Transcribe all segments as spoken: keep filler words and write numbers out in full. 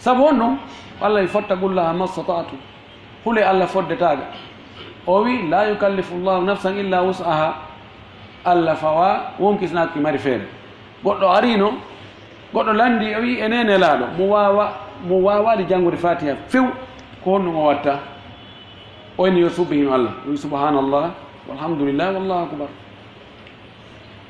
Sabu honɗum? Allah wi, "Fattaqullaha mastata'tum." Hule Allah foddetaaga. O wi, "La yukallifu Allahu nafsan illa wus'aha." Allah fawa wonkisnaaki mari feere. Goɗɗo arino, goɗɗo landi, o wi, "Ene Nelaaɗo, mo waawa, mo waawaali janngude Fatiha few, ko honɗum o watta?" O inni, "Yo subbi hino Allah." O wi, "Subhanallah, walhamdulillah, wallahu akbar."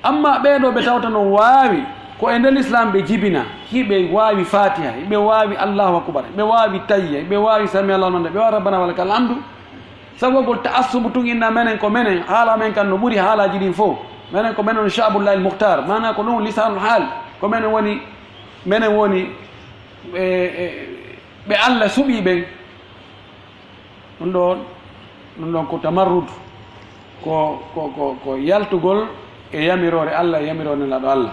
Amma ɓee ɗoo ɓe tawta no waawi, ko e nder Lislaam ɓe jibina, hiɓe waawi Fatiha, hiɓe waawi Allahu akbar, hiɓe waawi tayya, hiɓe waawi sami Allahu liman, ɓe waawi Rabbana walakal hamdu. Sabogol ta'assubu tun inna menen ko menen, haala men kan no ɓuri haalaaji ɗin fow. Menen ko menen on Sha'bullahi al-Mukhtar, maana ko ɗum lisanul haal, ko menen woni, menen woni, e, e, ɓe Allah suɓii ɓen. Ɗum ɗon, ɗum ɗon ko tamarrud, ko, ko, ko, ko yaltugol e yamiroore Allah, e yamiroore Nelaaɗo Allah.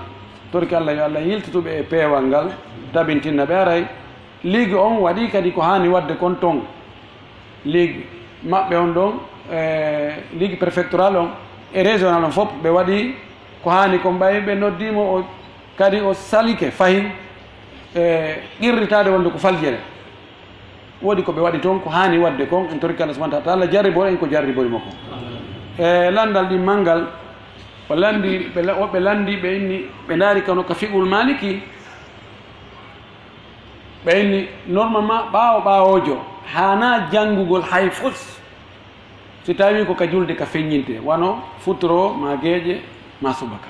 Torki Allah yo Allah yiltitu ɓe e peewal ngal, tabintinna ɓe. Haray ligue on waɗi kadi ko haani waɗde kon ton. Ligue maɓɓe on ɗon, e ligue préfectoral on e régional on fof, ɓe waɗi ko haani kon, ɓay ɓe noddi mo, o kadi o salike fahin, e qirritaade wonde ko faljere. Woodi ko ɓe waɗi toon ko haani waɗde kon, en torki Allah subhanahu wa ta'ala jarriboo en ko jarribori mo kon. E lanndal ɗin manngal, o lanndi, ɓe la-, woɓɓe lanndi, ɓe inni, ɓe ndaari kano ka fiqhul Maliki, ɓe inni, normalement, ɓaawo ɓaawoojo, haanaa janngugol hay fus. Si tawii ko ka julde ka feññinte, wano futuro, maa geeƴe, maa subaka.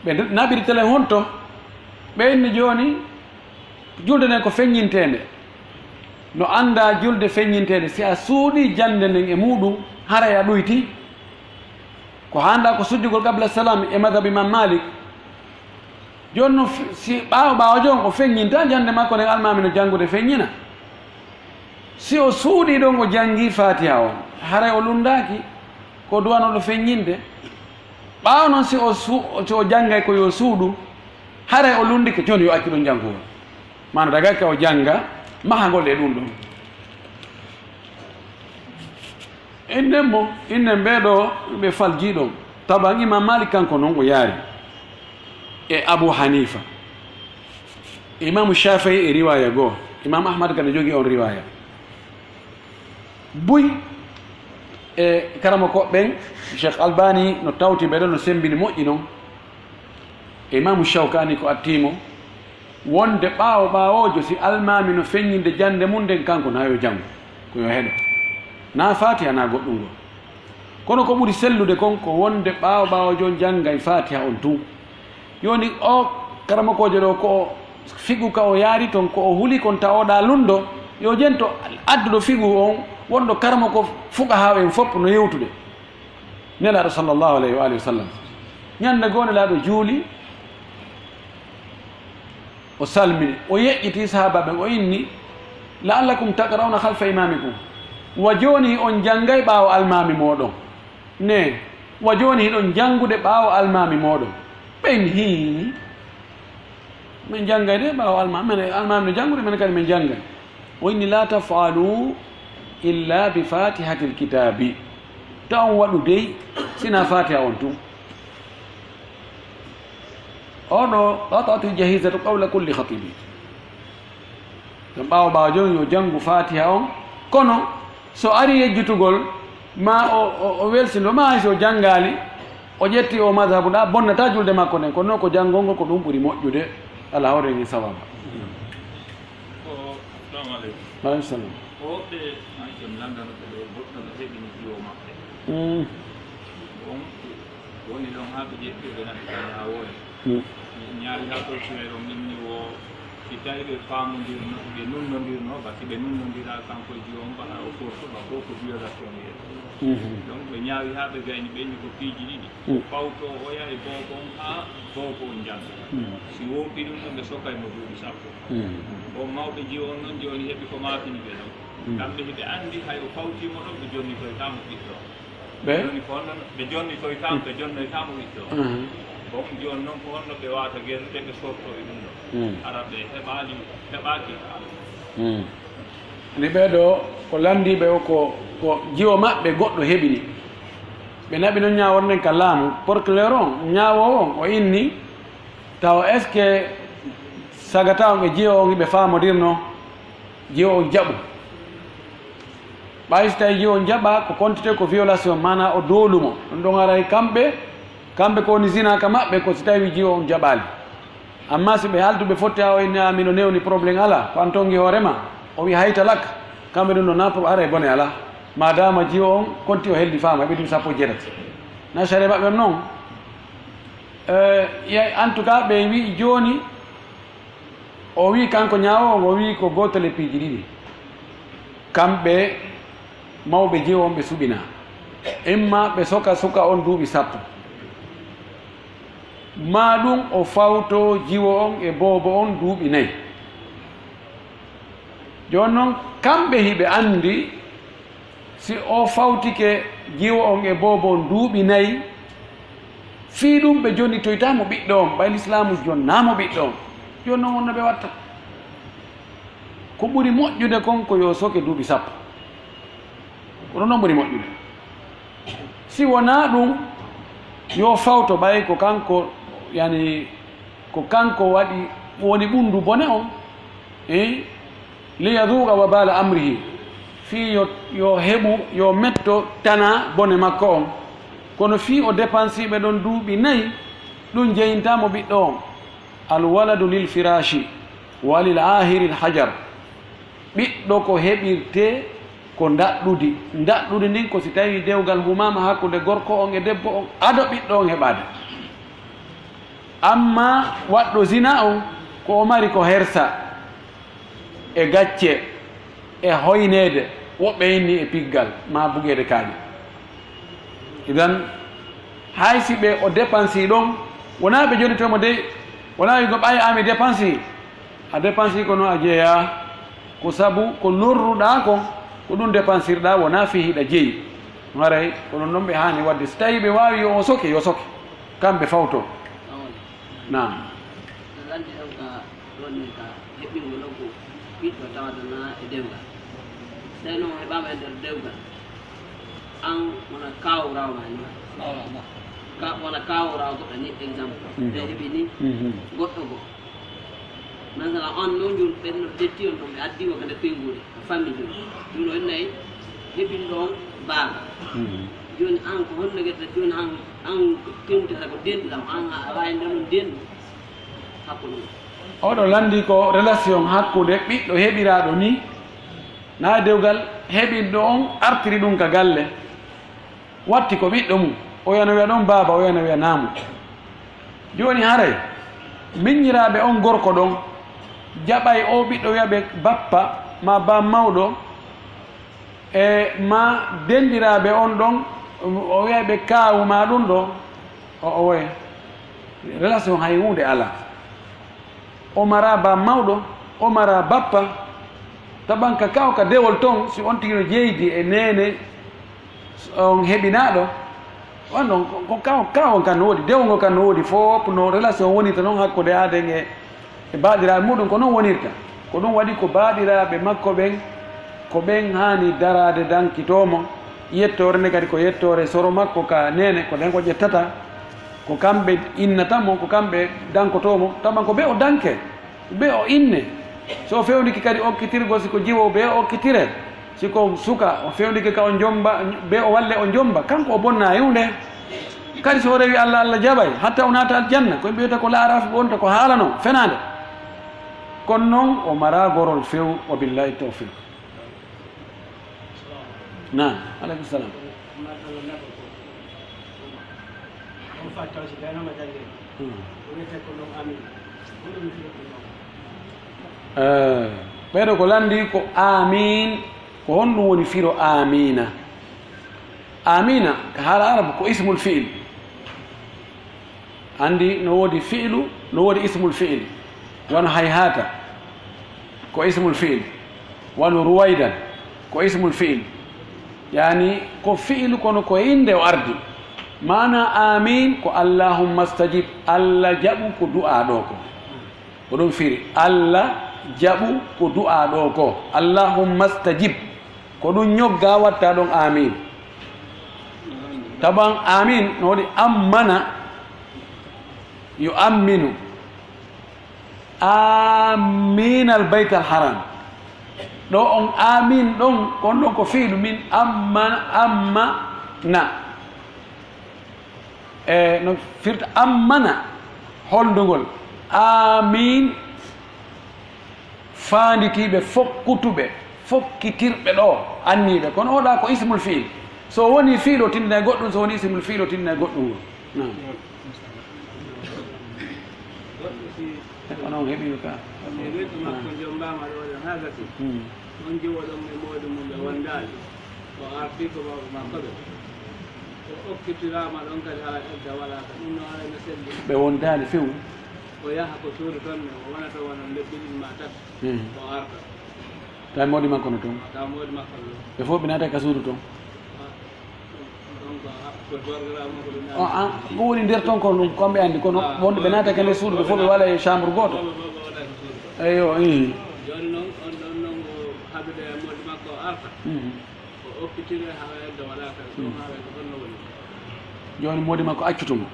Ɓe naɓiri telen honto, ɓe inni jooni, julde nden ko feññinteende. No anndaa julde feññinteende, si a suuɗii jannde nden e muuɗum, haray a ɗuytii. Ko haandaa ko sujjugol qabla salam e madhab Imam Malik. Jooni non, fi-, si ɓaawo, ɓaawo jooni o feññinta, jannde makko nden almaami no janngude feññina. Si o suuɗii ɗon, o janngii Faatiha on, haray o lunndaaki, ko duwanooɗo feññinde. Ɓaawo non, si o su-, si o janngay ko yo suuɗu, haray o lunndike, jooni yo accu ɗon janngugol. Maana dagay ka o jannga, mahagol e ɗum ɗon. Innen mo, innen ɓee ɗoo ɓe falji ɗon. Taban Imam Malik kanko non o yaari. E Abu Hanifa. Imam Shafi'i e riwaya goo. Imam Ahmad kadi jogii on riwaya. Buy e karamoko ɓen, Cheikh Albani no tawti ɓe ɗon, no semmbini moƴƴi non. E Imam Shawkani ko attii mo. Wonde ɓaawo ɓaawoojo, si almaami no feññinde jannde mum nden, kanko na yo janngu, ko yo heɗo. Na Faatiha, na goɗɗum ngol. Kono ko ɓuri sellude kon, ko wonde ɓaawo ɓaawoojo on janngay Faatiha on tun. Jooni o karamokoojo ɗoo, ko o fiqhu ka o yaari ton, ko o huli kon ta oɗa lunndo, yo jento adduɗo fiqhu on, wonɗo karamoko fuqahaa en fof no yewtude. Nelaaɗo sallallahu alayhi wa alihi wa sallam, ñande goo Nelaaɗo juuli, o salmini, o yeƴƴiti sahaaba ɓen, o inni, "La'allakum taqra'una khalfa imamikum." Wa jooni on janngay ɓaawo almaami mooɗon. Ne, wa jooni hiɗon janngude ɓaawo almaami mooɗon. Ɓen hii. Min janngay de ɓaawo almaami, men almaami no janngude, men kadi min janngay. O inni, "La taf'alu illa bi fatihatil kitabi." Ta on waɗu dey, sina Fatiha on tun. Oɗo, qata'atil jahizatu qawla kulli khatibi. Ɗum ɓaawo, ɓaawo jooni yo janngu Fatiha on. Kono so ari yejjitugol, ma o, o, o welsindo, ma hay so janngaali, o ƴetti o madhabu, ɗa bonnata julde makko nden. Kono noon ko janngol ngol ko ɗum ɓuri moƴƴude. Alaa hoore ngi sawaba. Ko, assalamu aleykum. Wa aleykum salam. Ko woɓɓe, an, ɓe lanndano ɓe ɗo, goɗɗo no heɓini jiwo maɓɓe. Mm. Bon, woni ɗon haa ɓe ƴetti ɓe natti ka ñaawoore. Mm. Ñaawi haa to suway ɗon inni wo, si tawi ɓe faamondirno, ɓe nunnondirno, ba si ɓe nunnondira kanko e jiwo on, ba o sorto, ba ko ko violation wiye. Mhm. Donc ɓe ñaawi haa ɓe gayni, ɓe inni ko piiji ɗiɗi. Mm. Fawto oya e booko on haa booko on jannga. Mm. Si wowti ɗum ɗon, ɓe sokay mo duuɓi sappo. Mm. Bon, mawɓe jiwo on noon jooni heɓi ko maafini ɓe ɗon. Mm. Kamɓe hiɓe anndi hay o fawtiimo ɗon, ɓe jonnitoytaamo ɓiɗɗo. Ɓe? Jooni ko honno ɓe jonnitoytaamo, ɓe jonnoytaamo ɓiɗɗo. Mhm. Bon, jooni noon ko honno ɓe waawata gertude, ɓe sorto e ɗum ɗo? Mm. Hara ɓe heɓaali, heɓaaki. Mm. Ni ɓee ɗoo ko lanndiiɓe o, ko, ko jiwo maɓɓe goɗɗo heɓini. Ɓe naɓi noon ñaawore nden ka laamu. Procureur on, ñaawoowo on, o inni, tawa est-ce que Sagata on e jiwo on hiɓe faamodirno, jiwo on jaɓu. Ɓay si tawi jiwo on jaɓa, ko kontite ko violation, maanaa o doolumo. Ɗum ɗon aray kamɓe, kamɓe ko woni zina ka maɓɓe, ko si tawi jiwo on jaɓaali. Amma si ɓe haltu ɓe fotti haa o inni, "A, miɗo newni, problème alaa, ko an tongi hoore ma." O wi, "Hayta lak." Kamɓe ɗum ɗo na pro-, aray bone alaa. Maadaama jiwo on konti o helli faama, ɓe ɗum sappo e jeetati. Na sariya maɓɓe on non. Eh, yay, en tout cas, ɓe wi jooni, o wi kanko ñaawo on, o wi ko gootel e piiji ɗiɗi. Kamɓe mawɓe jiwo on ɓe suɓina. Imma ɓe soka suka on duuɓi sappo. Maa ɗum o fawto jiwo on e boobo on duuɓi nayi. Jooni non, kamɓe hiɓe anndi si o fawtike jiwo on e boobo on duuɓi nayi, fii ɗum ɓe jonnitoytaa mo ɓiɗɗo on, ɓay Lislaamu jonnaamo ɓiɗɗo on. Jooni non, honno ɓe watta? Ko ɓuri moƴƴude kon ko yo soke duuɓi sappo. Ko ɗum non ɓuri moƴƴude. Si wonaa ɗum, yo fawto ɓay ko kanko, yani, ko kanko waɗi, woni ɓunndu bone on, eh, li yazuuqa wabaala amrihi, fii yo, yo heɓu, yo metto tana bone makko on. Kono fii o dépensiiɓe ɗon duuɓi nayi, ɗum jeyintaa mo ɓiɗɗo on. Al waladu lil firaashi, wa lil aahiri l hajar. Ɓiɗɗo ko heɓirtee ko ndaɗɗudi. Ndaɗɗudi ndin ko si tawii dewgal humaama hakkunde gorko on e debbo on, ado ɓiɗɗo on heɓaade. Amma waɗɗo zina on, ko o mari ko hersa e gacce e hoyneede, woɓɓe inni e piggal, maa bugeede kaaƴe. Idan, hay si ɓe o dépensi ɗon, wonaa ɓe jonnitoy mo dey, wonaa wi'go ɓay a mi dépensi. A dépensi ko no a jeyaa, ko sabu ko lorruɗaa kon, ko ɗum dépensirɗaa, wonaa fii hiɗa jeyi. Haray, ko ɗum ɗon ɓe haani waɗde. Si tawii ɓe waawi yo o soke, yo soke. Kamɓe fawto. Naam. Ɗon ni ka heɓɓingo ɗon ko ɓiɗɗo tawata na e dewgal. Tawi noon o heɓaama e nder dewgal. An wona kaawu raw ma ni. Ka, wona kaawu raw goɗɗo ni, exemple. Mhm. Ɓe heɓi ni Mhm. goɗɗo go. Masalan, on noon joni ɓen no ɓe ƴetti on ɗon, ɓe addi mo ka nder ɓeynguure, ka famille joni. Joni o innay heɓin ɗon baaba. Mhm. Joni an ko honno geɗɗa joni an, an ko tewtata ko denɗi ɗam, an a waawi nder ɗum denɗi. Oɗo lanndi ko relation hakkunde ɓiɗɗo heɓiraaɗo ni, na dewgal heɓinɗo on artiri ɗum ka galle. Watti ko ɓiɗɗo mum, o yana wiya ɗon baaba, o yana wiya naamu. Jooni haray, miññiraaɓe on gorko ɗon, jaɓay o ɓiɗɗo wiya ɓe bappa, ma baam mawɗo, e ma denɗiraaɓe on ɗon, o wi'ay ɓe kaawu ma ɗum ɗo, o, o woye. Relation hay huunde alaa. O mara ba mawɗo, o mara bappa. Taɓan ka kaw ka dewol ton, si on tigi no jeydi e neene, on heɓinaaɗo, on ɗon ko, ko kaw, kaw on kan no woodi, dewol ngol kan no woodi, fof no relation wonirta noon hakkunde aaden e, e baaɗiraaɓe muɗum, ko noon wonirta. Ko ɗum waɗi ko baaɗiraaɓe makko ɓen, ko ɓen haani daraade dankitoo mo. Yettoore nde kadi ko yettoore soro makko ka neene, ko nden ko ƴettata, ko kamɓe innata mo, ko kamɓe dankotoo mo, taɓan ko ɓe o danke, ɓe o inne. So o fewndike kadi okkitirgol, si ko jiwo, ɓe o okkitire. Si ko suka, o fewndike ka o jomba, ɓe o walle o jomba, kanko o bonna e huunde. Kadi so o rewi Allah, Allah jaɓay, hatta o naata aljanna, ko ɓe wiyata ko laaraaf wonta ko haalano, fenaande. Kono noon o mara gorol few, wa billahi tawfiq. Naam, aleykum salam. Hmm. Eh, ɓeɗo ko lanndi ko amin, ko honɗum woni firo amina? Amina, ka haala arabu ko ismul fi'il. Anndi no woodi fi'lu, no woodi ismul fi'il. Wano hayhata, ko ismul fi'il. Wano ruwaydan, ko ismul fi'il. Yani, ko fi'il kono ko e innde o ardi. Maana amin ko Allahumma stajib, Allah jaɓu ko du'aa ɗo ko. Ko ɗum firi, Allah jaɓu ko du'aa ɗo ko. Allahumma stajib, ko ɗum ñogga watta ɗon amin. Taban amin no waɗi ammana, yo amminu. Amiin al bayt al haram. Ɗo on amiin ɗon, kon ɗon ko fiilu min amma, amma na. E no firta ammana holndugol. Amiin. Faanditiiɓe, fokkutuɓe, fokkitirɓe ɗo, anniiɓe. Kono oɗa ko ismul fiil. So woni fiil o tindina e goɗɗum, so woni ismul fiil o tindina e goɗɗum. Naam. Goɗɗo si e ko noon heɓi ka. E wetu makko jombama ɗo ɗen haa gasi. Hmm. On jiwo ɗon e moodi mum ɓe wondaali. O arti ko mawɓe makko ɓe. O okkitiraama ɗon kadi hara edda wala ka. Ɗum no hara no selli. Ɓe wondaali few. O yaha ko suudu toon ne, o wona toon wona lebbi ɗiɗi ma tati. Hmm. O arta. Tawi moodi makko no toon. Tawi moodi makko no. Ɓe fof ɓe naata ka suudu toon. Ah, donc, ah, ko gorgoraaɓe makko ɓe naata. Ah, ah, ko woni nder toon ko ɗum, ko ɓe anndi, kono wonde ɓe naata ka nder suudu, ɓe fof ɓe wala e chambre gooto. Eyo, ii. Jooni noon, on ɗon noon o haɓide e moodi makko o arta. Mhm. O okkitire haa edda waɗa ka, ɗum haa ko ɗon no woni. Jooni moodi makko accutu mo.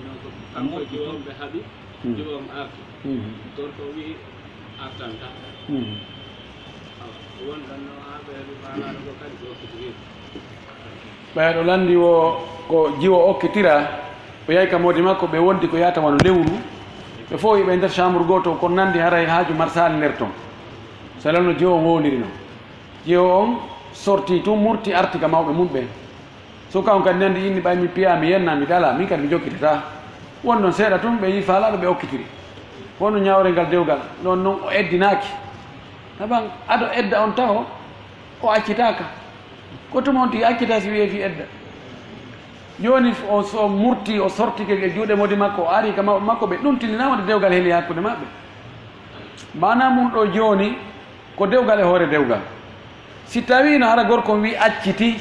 Donc, kanko jiwo on ɓe haɓi, hmm, jiwo on arti. Hmm. Gorko o wi'i artanta. Hmm. Awa, ko wonɗon noon haa ɓe heɓi faalaaɗo ko kadi ko okkitiri. Ɓeya ɗo lanndi o ko jiwo okkitira, o yahi ka moodi makko, ɓe wondi ko yahata wano lewru. Ɓe fof ɓe nder chambre gooto, kono nanndi haray haaju marsaali nder toon. So lanno jiwo on wowliri noon. Jiwo on sorti tun, murti, arti ka mawɓe mum ɓen. Suka on kadi nandi inni, ɓay mi piya, mi yenna, mi dala, min kadi mi jokkitata. Won ɗon seeɗa tun, ɓe yi faalaaɗo, ɓe okkitiri. Wonno ñaawre ngal dewgal, ɗon non o eddinaaki. Haban, ado edda on taho, o accitaaka. Ko tuma on tigi accita si wi'e fi edda. Jooni o so murti, o sortike e juuɗe moodi makko, o ari ka mawɓe makko, ɓe ɗuntini na wonde dewgal heli hakkunde maɓɓe. Maana mum ɗo jooni, ko dewgal e hoore dewgal. Si tawiino hara gorko on wi'i acciti,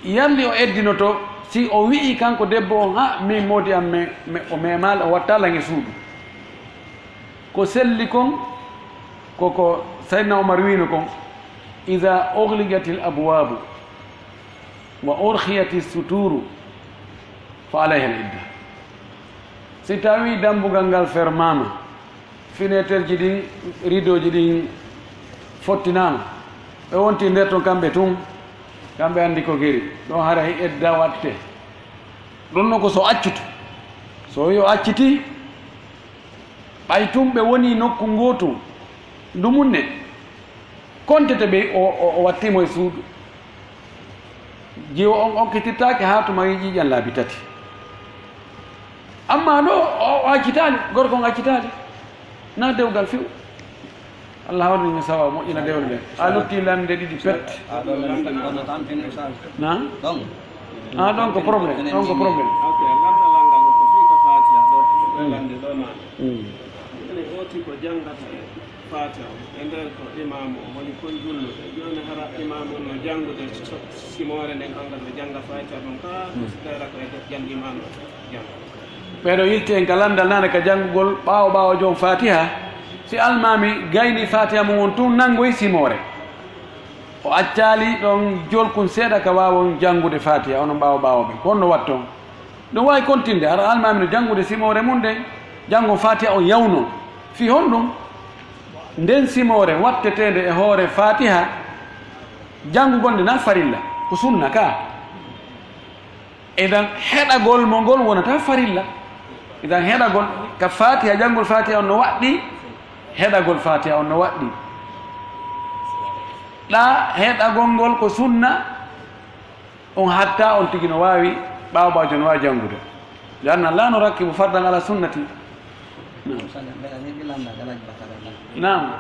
yalli o eddinoto, si o wi'i kanko debbo on, "Ha, min moodi am me, me, o memaali, o watta lange suudu." Ko selli kon, ko ko Sayyidina Umar wi'no kon, "Iza ughliqatil abwabu wa urkhiyati suturu, fa alayha al idda." Si tawi dambugal ngal fermaama, fineterji ɗin, rideauji ɗin fottinaama, ɓe wonti nder ton kamɓe tun, kamɓe anndi ko geri, ɗon haray edda watte. Ɗum no ko so accutu. So yo acciti, ɓay tun ɓe woni nokku ngootu, ndumunne, kontete ɓe o, o, o watti mo e suudu. Jiwo on okkitirtaake haa tuma ƴiiƴan laabi tati. Amma ɗo o, o accitaali, gorko on accitaali. Na dewgal few. Allah hawri min sawa moƴƴina dewle ɗen. A lutti lande ɗiɗi pet. Na? Ah, ɗon ko problème, ɗon ko problème. Ok, landa langa ko fii ka Fatiha ɗo, ko lande ɗo na. Mm. Ene oti ko jangata e Fatiha o, e nder ko imaamu o, woni kon julnude. Jooni hara imaamu no jangude so-, simoore nden, kangal no janga Fatiha ɗon ka, so tawi ko e nder jannde imaamu o janga. Ɓeeɗo yilti en ka landal nane ka janngugol ɓaawo ɓaawo joom Fatiha. Si almaami gayni Fatiha mum on tun, nanngoy simoore. O accaali ɗon jolkun seeɗa ka waawon janngude Fatiha, onon ɓaawo ɓaawo ɓe. Ko honno watton? Ɗum waawi kontinde, hara almaami no janngude simoore mum nden, janngo Fatiha on yawno. Fii honɗum? Nden simoore watteteende e hoore Fatiha, janngugol nde na farilla, ko sunna ka. Idan heɗagol mo ngol wonata farilla. Idan heɗagol ka Fatiha, janngol Fatiha on no waɗɗi, heɗagol Fatiha on no waɗɗi. Ɗa heɗagol ngol ko sunna, on hatta on tigi no waawi, ɓaawo ɓaajo no waawi janngude. Lianna la nurakkibu fardan ala sunnati. Naam. Naam.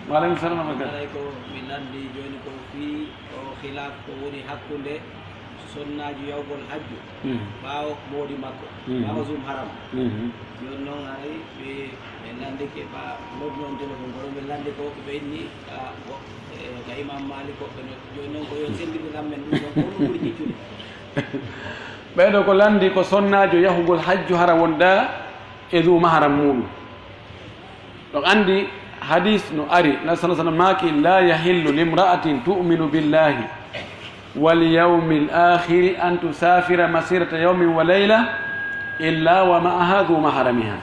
Wa aleykum salam wa rahmatullah. Haray ko mi landi jooni ko fii o khilaaf ko woni hakkunde sonnaaji yahugol hajju, mhm, ɓaawo moodi makko, mhm, ɓaawo zum haram. Mhm. Jooni noon haray ɓe, ɓe lanndike ɓa noddi noon téléphone kono ɓe lanndi ko ɓe inni ka go-, e, ka Imam Malik ko ɓe noddi. Jooni noon ko yo sendinde lammen ɗum ɗon ko ɗum ɓuri jiccude. Ɓeeɗo ko lanndi ko sonnaajo yahugol hajju hara wonda e zu maharam muuɗum. Ɗon anndi hadis no ari, Nabi sallallahu alaihi wasallam maaki, "La yahillu limra'atin tu'minu billahi wal yawmil akhiri an tusafira masirata yawmin wa layla Illa wa ma'aha dhu mahramiha.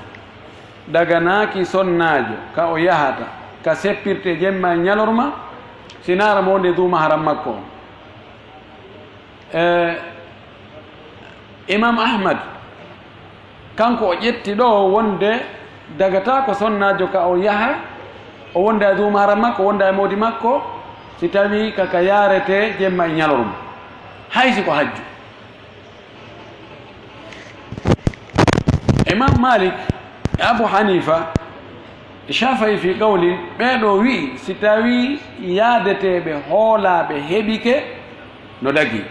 Daganaaki sonnaajo ka o yahata, ka seppirte jemma e ñalorma, si naara mo wonde dhu mahram makko on. E, Imam Ahmad, kanko o ƴetti ɗo wonde dagata ko sonnaajo ka o yaha, o wonda e dhu mahram makko, o wonda e moodi makko, si tawi ka ka yaarete jemma e ñalorma. Hay si ko hajju. Imam Malik e Abu Hanifa e Shafi'i fi qawlin, ɓee ɗoo wi'i, si tawii yaadeteeɓe hoolaaɓe heɓike, no dagii.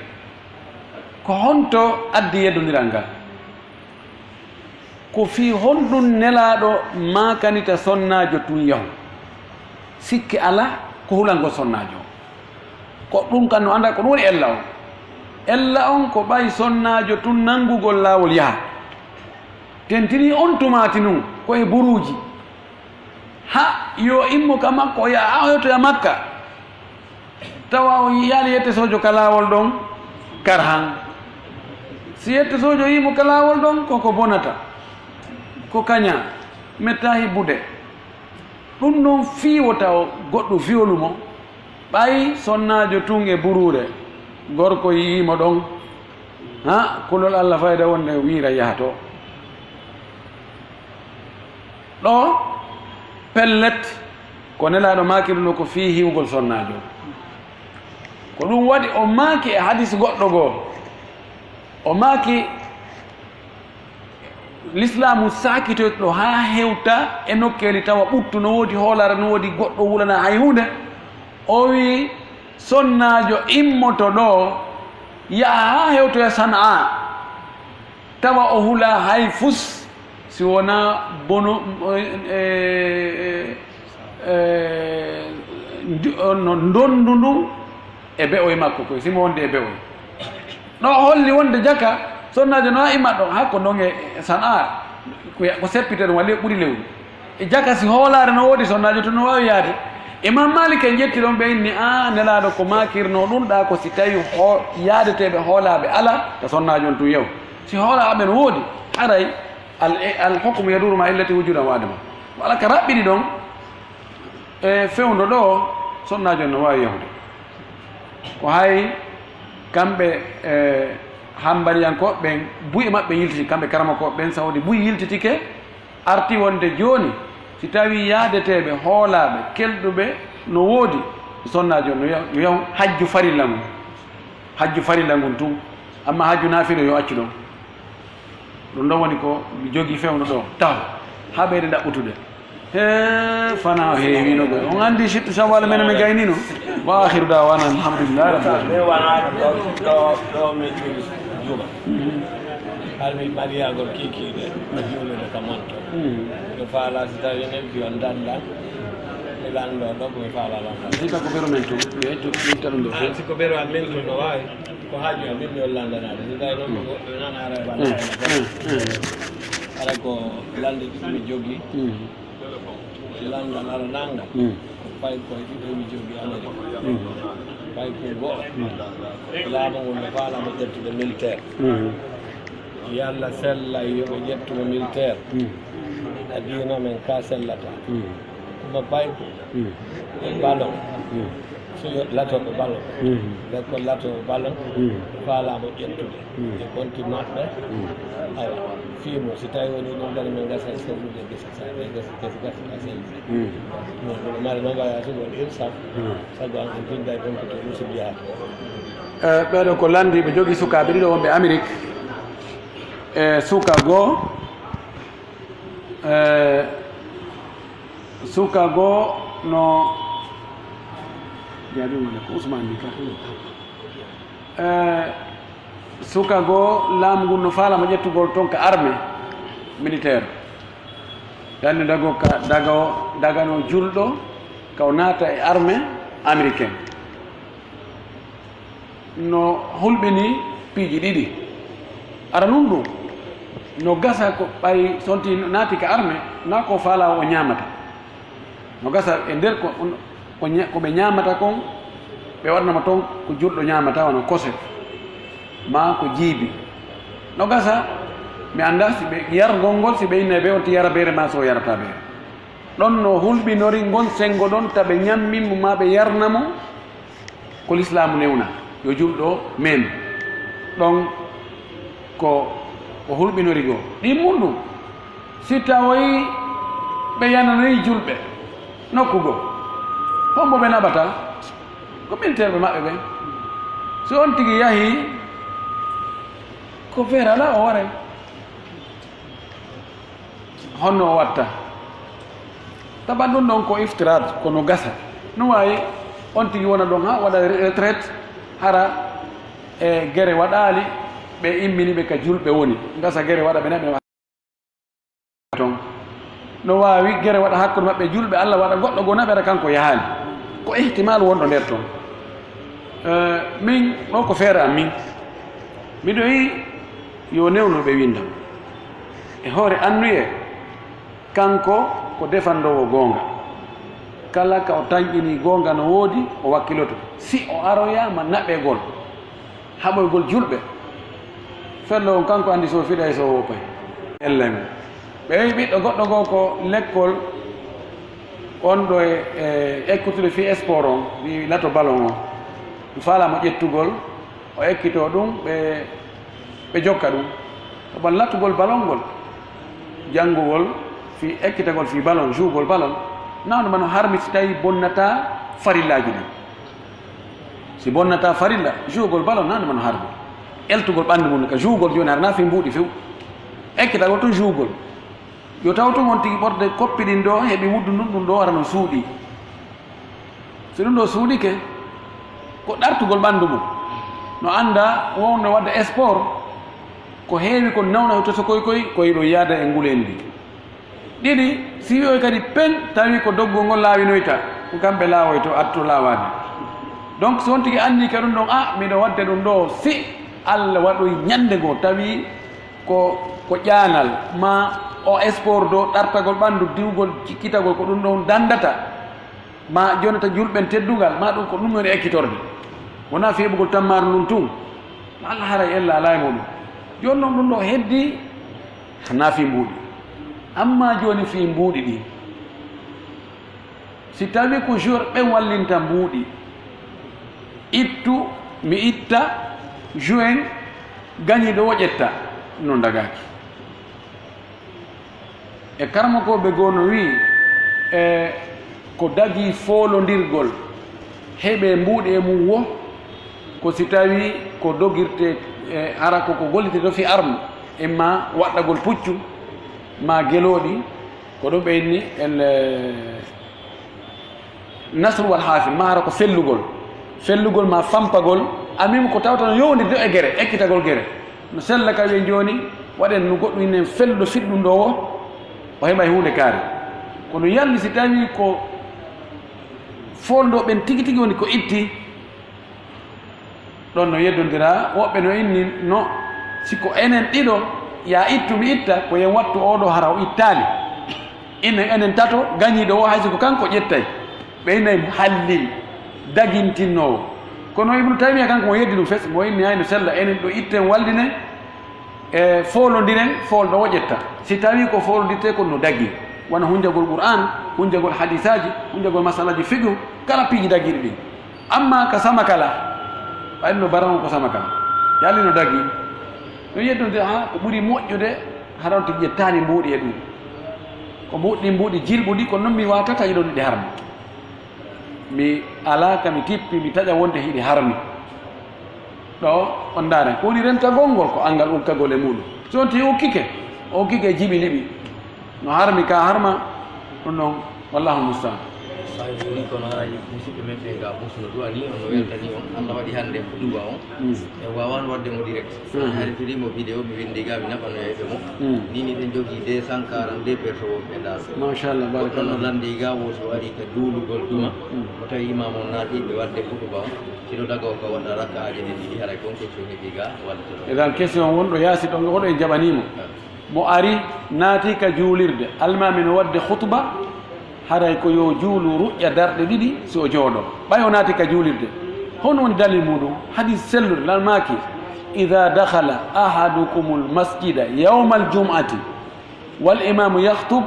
Ko honto addi yeddondiral ngal? Ko fii honɗun Nelaaɗo maakanita sonnaajo tun yahu? Sikke alaa, ko hulangol sonnaajo on. Ko ɗun kan no anndaa ko ɗun woni ella on. Ella on ko ɓay sonnaajo tun nanngugol laawol yaha. Tentinii on tumaati nun ko e buruuji. Ha yo immo ka makko, o yaha, o yottoya Makka. Tawa o yaali yette sojo ka laawol ɗon, karhan. Si yette sojo yii mo ka laawol ɗon, ko ko bonata. Ko kaña, mettaa hibbude. Ɗun non fii wota o goɗɗo fiyolu mo, ɓay sonnaajo tun e buruure, gorko yi'ii mo ɗon, ha, kulol Alla fayda wonde wiira yaha to. Ɗo, pellet, ko Nelaaɗo maakirno ko fii hiwgol sonnaajo. Ko ɗun waɗi o maaki e hadis goɗɗo goo, o maaki, Lislaamu saakitoyto ɗo haa hewta e nokkeeli tawa ɓuttu no woodi hoolaare, no woodi goɗɗo wulana hay huunde. O wi'i, sonnaajo immoto ɗo, yaha haa hewtoya Sanaa, tawa o hulaa hay fus, si wonaa bono, e, e, e, ndi-, no ndonndu ndun e be'oy makko koy, si mo wonde e be'oy. Ɗo holli wonde jaka, sonnaajo no a imat ɗon, hakko non e Sanaa, ko ya-, ko seppite ɗum, walla ɓuri lewru. E jaka si hoolaare no woodi, sonnaajo to no waawi yaade. Imam Malik en ƴetti ɗon, ɓe inni, a, Nelaaɗo ko maakirnoo ɗum ɗaa ko si tawi ho-, yaadeteeɓe hoolaaɓe alaa, ta sonnaajo on tun yahu. Si hoolaaɓe no woodi, haray al, al hukmu yaduru ma illati wujudan wa adama. Wala ka raɓɓiɗi ɗon, e fewndo ɗo, sonnaajo on no waawi yahude. Ko hay kamɓe, e, hambariyankooɓe ɓen, buy e maɓɓe yiltiti, kamɓe karamokooɓe ɓen, sawdi buy yiltitike, arti wonde jooni, si tawii yaadeteeɓe hoolaaɓe kelɗuɓe no woodi, sonnaajo on no yahu, yo yahu hajju farilla ngun. Hajju farilla ngun tun, amma hajju naafila yo accu ɗon. Ɗum ɗon woni ko mi jogii fewndo ɗo, taho, haa ɓeyde ɗaɓɓutude. He, fanaa o heewino koy. On anndi sittu Sawwal men, men gaynino. Wa akhiru da'wana alhamdulillahi rabbil alamin. Min wonaa ɗo, ɗo, ɗo min ɓuri juma. Har mi ɓadiyagol kiikiiɗe, mi juulude ka manto. Mm. Miɗo faala si tawi nebbi on dandan, mi lanndo ɗo ko mi faala lanndo. Hita ko ɓeru men tun, yo ittu, itta ɗum ɗo. Ah, si ko ɓeru am men tun no waawi. Ko haaju am, min mi on lanndanaade. Si tawi noon ko goɗɗo nan ara e bana. Mm, mm, mm. Ara ko lannde ɗiɗi mi jogii. Mm. Si lanndal ara nannga. Mm. Ko pay koye ɗiɗo mi jogii Amerik. Mm. Pay ko go'o. Mm. Laamu ngun no faalaa mo ƴettude militaire. Mm. Yalla sella yo ɓe ƴettu mo militaire. Mm. Adii no men ka sellata. Mm. Kuma pay ko. Mm. E ballon. Mm. Fiyo lato ko ballon. Mm. Ɓe ko lato ballon. Mm. Faalaama ƴettude. Mm. E konti maɓɓe. Mm. Awa, fii mo, si tawi woni ɗum kadi min gasa e sellude gese, sa, e gese, gese, gese, gese, sellude. Mm. Ɗum, ɗum mari noon mbaɗa sugol irsa. Mm. Sabu an, an pinda e ɗon ko to Yuusuf yaha. Eh, ɓeeɗo ko lanndiiɓe jogii sukaaɓe ɗiɗo wonɓe Amerik. E suka goo, Eh, suka goo no, jaabi wala ko Usman ni ka. Eh, suka goo laamu ngun no faalama ƴettugol ton ka armée militaire. Danni dago ka, daga o, dagano julɗo, ka o naata e armée américaine. No hulɓinii piiji ɗiɗi. Aranun ɗum, no gasa ko ɓay sonti naati ka arme, na ko faalaa o ñaamata. No gasa e nder ko, ko ña-, ko ɓe ñaamata kon, ɓe waɗnama ton ko julɗo ñaamata, wano kose, maa ko jiibi. No gasa Mi anndaa si ɓe yargol ngol, si ɓe innay ɓe on ti yara beere maa so o yarataa beere. Ɗon no hulɓinori ngon senngo ɗon, ta ɓe ñammin mo maa ɓe yarna mo, ko lislaamu newna, yo julɗo mem. Ɗon ko o hulɓinori goo. Ɗin mun ɗum, si tawoyi ɓe yananoyi julɓe nokku goo, hombo ɓe naɓata? Ko militeerɓe maɓɓe ɓen. Si on tigi yahi, ko feere alaa o waray. Honno o watta? Taban ɗum ɗon ko iftiraat, ko no gasa. No waawi on tigi wona ɗon haa waɗa retraite, hara e gere waɗaali, ɓe immini ɓe ka julɓe woni. Gasa gere waɗa ɓe naɓe ton. No waawi gere waɗa hakkunde maɓɓe julɓe, Alla waɗa goɗɗo goo naɓe hara kanko yahaali. Ko ihtimaal wonɗo nder ton. Eh, min, ɗo ko feere am min. Miɗo yi'i yo newno ɓe winndam. E hoore annuyee, kanko ko defandoowo goonga. Kala ka o tanƴinii goonga no woodi, o wakkiloto. Si o aroyaama naɓegol, haɓoygol julɓe, fello on kanko anndi so o fiɗay so o woppay. Ellen. Ɓe wi'i ɓiɗɗo goɗɗo goo ko lekkol on ɗo e, e ekkutude fii sport on, fii lato ballon on. Mi faalaa mo ƴettugol, o ekkitoo ɗum, ɓe, ɓe jokka ɗum. Ko ɓan lattugol ballon ngol, janngugol fii ekkitagol fii ballon, jouegol ballon, naa no mano harmi si tawii bonnataa farillaaji ɗin. Si bonnataa farilla, jouegol ballon naa no mano harmi. Eltugol ɓanndu mum ka jouegol jooni hara naa fii mbuuɗi few. Ekkitagol tun jouegol. Yo taw tun on tigi ɓorde koppi ɗin ɗo, heɓi wuddu ndun ɗun ɗo, hara no suuɗi. Si ɗun ɗo suuɗike, ko ɗartugol ɓanndu mum. No annda wonno waɗde sport, ko heewi ko nawna to sokoy koy, ko yiɗo yaada e nguleendi. Ɗiɗi, si wi'oy kadi peŋ, tawi ko doggol ngol laawinoyta, ko kamɓe laawoyto, atto laawaade. Donc, si on tigi anni ka ɗun ɗon, "Ah, miɗo waɗde ɗun ɗo, si Alla waɗoy ñannde goo, tawi ko, ko ƴaanal, ma o sport do, ɗartagol ɓanndu, diwgol, cikkitagol, ko ɗun ɗon danndata, ma jonata julɓen teddungal, ma ɗun ko ɗun woni ekkitorde. Wonaa feeɓugol tammaaru ndun tun, ma Alla haray ella alaa e muɗum." Jooni non ɗun ɗo heddi, hanaa fii mbuuɗi. Amma jooni fii mbuuɗi ɗin, si tawi ko joueur ɓen wallinta mbuuɗi, ittu, mi itta, joueur gañiiɗo o ƴetta, non dagaaki. E karamokooɓe goo no wi'i, e ko dagii foolondirgol heɓe mbuuɗi e mum wo, ko si tawii ko dogirte, e hara ko ko gollirte to fii arme, imma waɗɗagol puccu, ma gelooɗi, ko ɗum ɓe inni el, eh, nasru wal haafil, ma hara ko fellugol. Fellugol ma fampagol, amin ko tawata no yowndiri e gere, ekkitagol gere. No sella ka wi'en jooni, waɗen no goɗɗum inen felluɗo fiɗɗum ɗo wo, o heɓay huunde kaari. Kono yalli si tawii ko foolɗo ɓen tigi tigi woni ko itti, ɗon no yeddondiraa, woɓɓe no inni no, si ko enen ɗiɗo, ya ittu mi itta, ko yen wattu oo ɗoo hara o ittaali. Innen enen tato, gañiiɗo oo hay si ko kanko ƴettay. Ɓe innay hallil, dagintinnoowo. Kono Ibnu Taymiya kanko mo yeddi ɗum fes, mo inni hay no sella, enen ɗo itten wallinen, e foolondiren, foolɗo o ƴetta. Si tawii ko foolondirtee kon no dagii, wano hunjagol Qur'aan, hunjagol hadiisaaji, hunjagol masalaaji fiqhu, kala piiji dagiiɗi ɗin. Amma ka samakala, ɓay no baran ko samakala. Yalli no dagii. No yeddonde, ha, ko ɓuri moƴƴude, hara on tigi ƴettaani mbuuɗi e ɗum. Ko mbuuɗi, mbuuɗi jilɓuɗi, kono non mi waawata taƴude ɗi harmi. Mi alaa ka mi tippi, mi taƴa wonde hiɗi harmi. Ɗo on ndaare, ko woni rentagol ngol, ko anngal ukkagol e muɗum. So on tigi ukkike, o ukkike e jiɓi liɓi. No harmi ka harma, ɗum ɗon, wallahu mustaan. Ɓay woni kono haray musidɓe men ɓe ga Bosno duwani on no weltani on. Allah waɗi hannde hutuba on. Mm. En waawano waɗde mo direct. Mm. Hari firi mo vidéo mi winndi ga mi naɓanoyɓe mo. Mm. Ni ni ɓe jogii deux cent quarante-deux personnes wonɓe Daara. Machallah, barakallah. Goɗɗo no lanndi ga woti o ari ka juulugol juma. Mm. O tawi imam on naati ɓe waɗde hutuba on. Siɗo daga o ka waɗa rakaaje ɗe ɗiɗi haray kon question heɓi ga walla to. Eɗan question wonɗo yaasi ɗon oɗo en jaɓaniimo. Ah. Mo ari, naati ka juulirde, almaami no waɗde khutba, haray ko yo juulu ruƴƴa darɗe ɗiɗi si o jooɗo. Ɓay o naati ka juulirde, honno woni dalil muɗum? Hadis sellude, lan maaki, إذا دخل أحدكم المسجد يوم الجمعة والإمام يخطب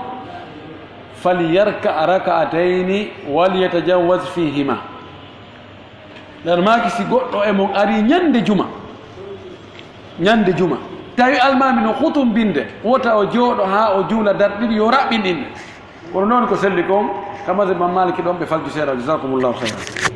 فليركع ركعتين وليتجوز فيهما. Nder maaki, si goɗɗo e mon ari ñande juma, ñande juma, tawi almaami no hutumbinde, wota o jooɗo haa o juula darɗe ɗiɗi, yo raɓɓin inɗe. Kono noon ko selli kon, ka mazhab Imam Maliki ɗon ɓe falju seeɗa. Jazakumullahu khairan.